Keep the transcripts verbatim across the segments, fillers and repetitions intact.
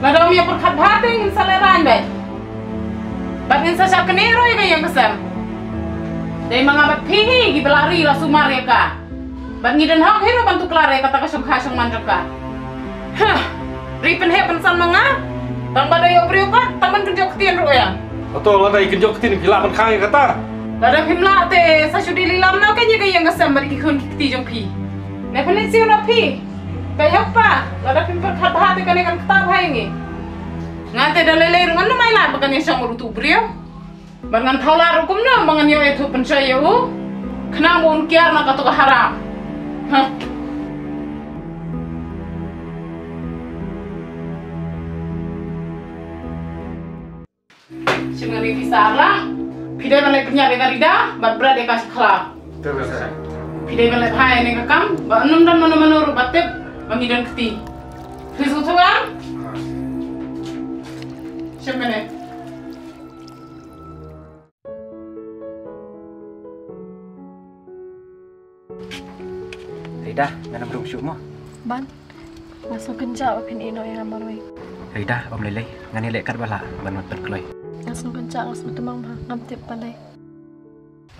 Lada ym ïa pyrkhat bha te ngin sa lehraiñ beit. Bad ngin sa shah knieh ruh ïa ka ïing ka sem. Dei ma nga bad phi hi kiba la ri la sumar ïa ka. Bad ngi don hok hi ruh ban tuklar ïa kata ka shongkha shongman jong ka. Hah. Ri pynheh pynsan ma nga. Tang ba dei ïa u briew pat tang ban kynjoh ktien ruh ïa. Hato lada i kynjoh ktien ki lah ban khang ïa kata? Lada phim lah te sa shu dei lilam noh kein ïa ka ïing ka sem bad ki khun ki kti jong phi. Ne pynleit siew noh phi. Ka ïoh pa, lada phim pyrkhat bha te kane kan ktah bha ïa ngi. Nga te da lei lei ruh ngan ym ai lad ba kan ïashong ruh utu u briew. Bad ngan thaw lad ruh kumno ba ngan ïoh ïathuh pynshoi ïa u. Khnang ba un kiar na kato ka haram. Hah. Shim kane pisa ar lak. Phi dei ban leit pynïap ïa ka Rida bad bret ïa ka sha khlaw. Te ba sa. Phi dei ban leit phai ïa kane ka kam ba ym don mano mano ruh ba tip ba ngi don kti. Phi sngewthuh em? Shim kane. Rida, ngan ym rung shuh mo. Ban, nga sngewkynjah ba phin ïeh noh ïa nga marwei. Rida, ym lei lei, ngan ïaleh katba lah ban wan pynkloi. Nga sngewkynjah, nga sngewthuh ba ngam tip balei.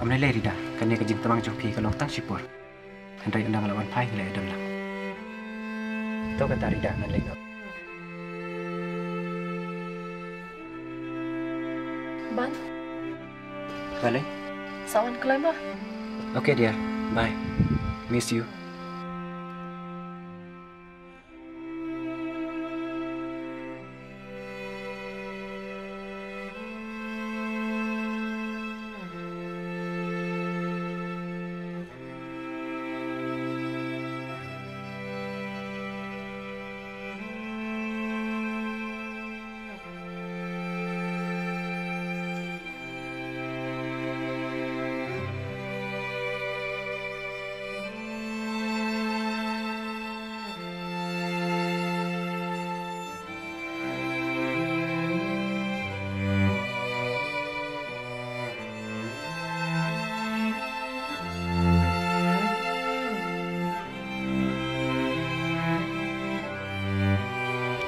Ym lei lei Rida, kane ka jingtbang jong phi ka long tang shipor. Hynrei ynda nga la wan phai ngi la ïadon lang. To kata Rida, ngan leit noh. Ban. Balei? Sa wan kloi mo. Okay dear, bye. Miss you.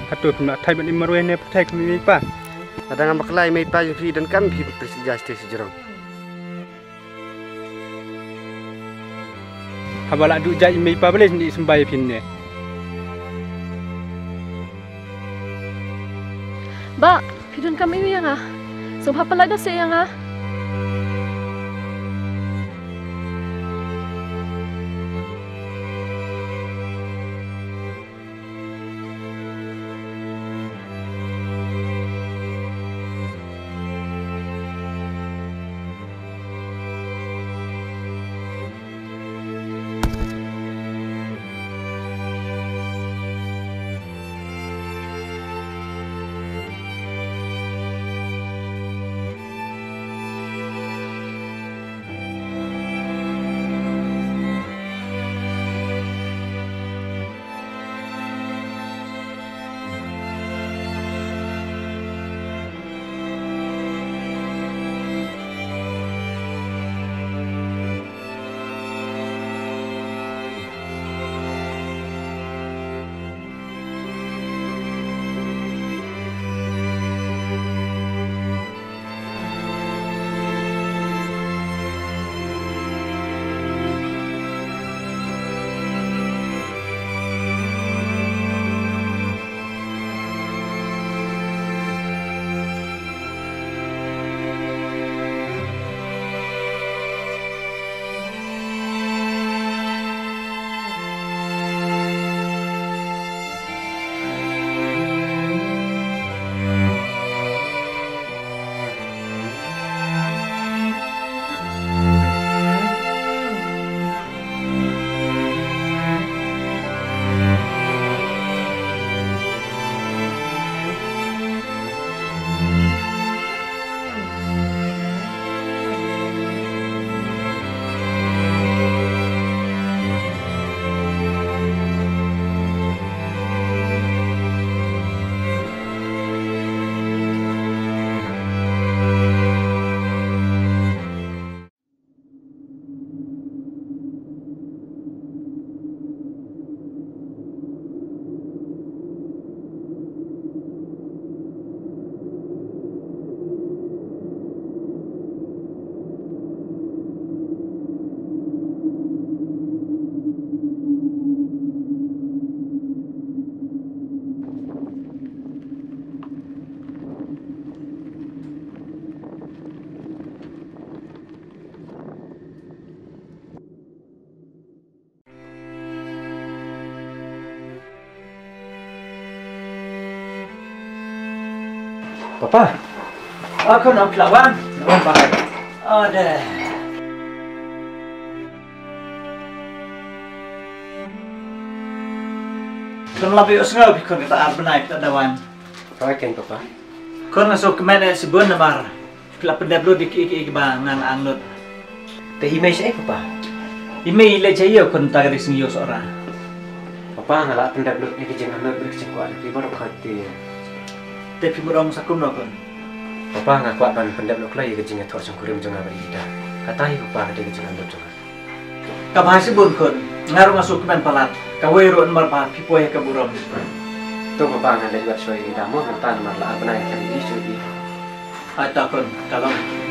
Hato phim lah thait bad i marwei ne pyrthei kum i mei i pa? Lada ngam bakla i mei i pa jong phi donkam phi pyrshah jai shatei shajrong. Haba la duh jait i mei i pa balei sngewsih symbai ïa phi ne? Bah, phi donkam ïa nga. Sngewbha pynlait da seh ïa nga. Papa. Oh, khun, ong phi la wan. Wan, Papa. Oh, de. Khun, la phi ïohsngew phi khun, kata ar bnai phi la da wan. Hooid keiñ, Papa. Khun, nga sngewkmen eh shibun namar phi la pyndep lut ïa kiei kiei kiba nga la angnud. Te i mei shaei, Papa? I mei i leit sha ïew, khun, mynta ka dei ka sngi ïew Sohra. Papa, nga la pyndep lut ïa ka jingangnud bad ka jingkwah jong phi baroh khoit te. Te phi mut ong sa kumno, khun? Papa, nga kwah ban pyndep lut kloi ïa ka jingïathoh shongkurim jong nga bad i Ida. Kata hi, Papa, ka dei ka jingangnud jong nga. Ka bha shibun, khun. Nga ruh nga sngewkmen palat. Kawei ruh namar ba phi poi ha ka burom. To, Papa, ngan leit wad shuwa ïa i Ida mo, mynta namar la ar bnai, ngan leit shuwa ïa i. Ai ta, khun, ka long.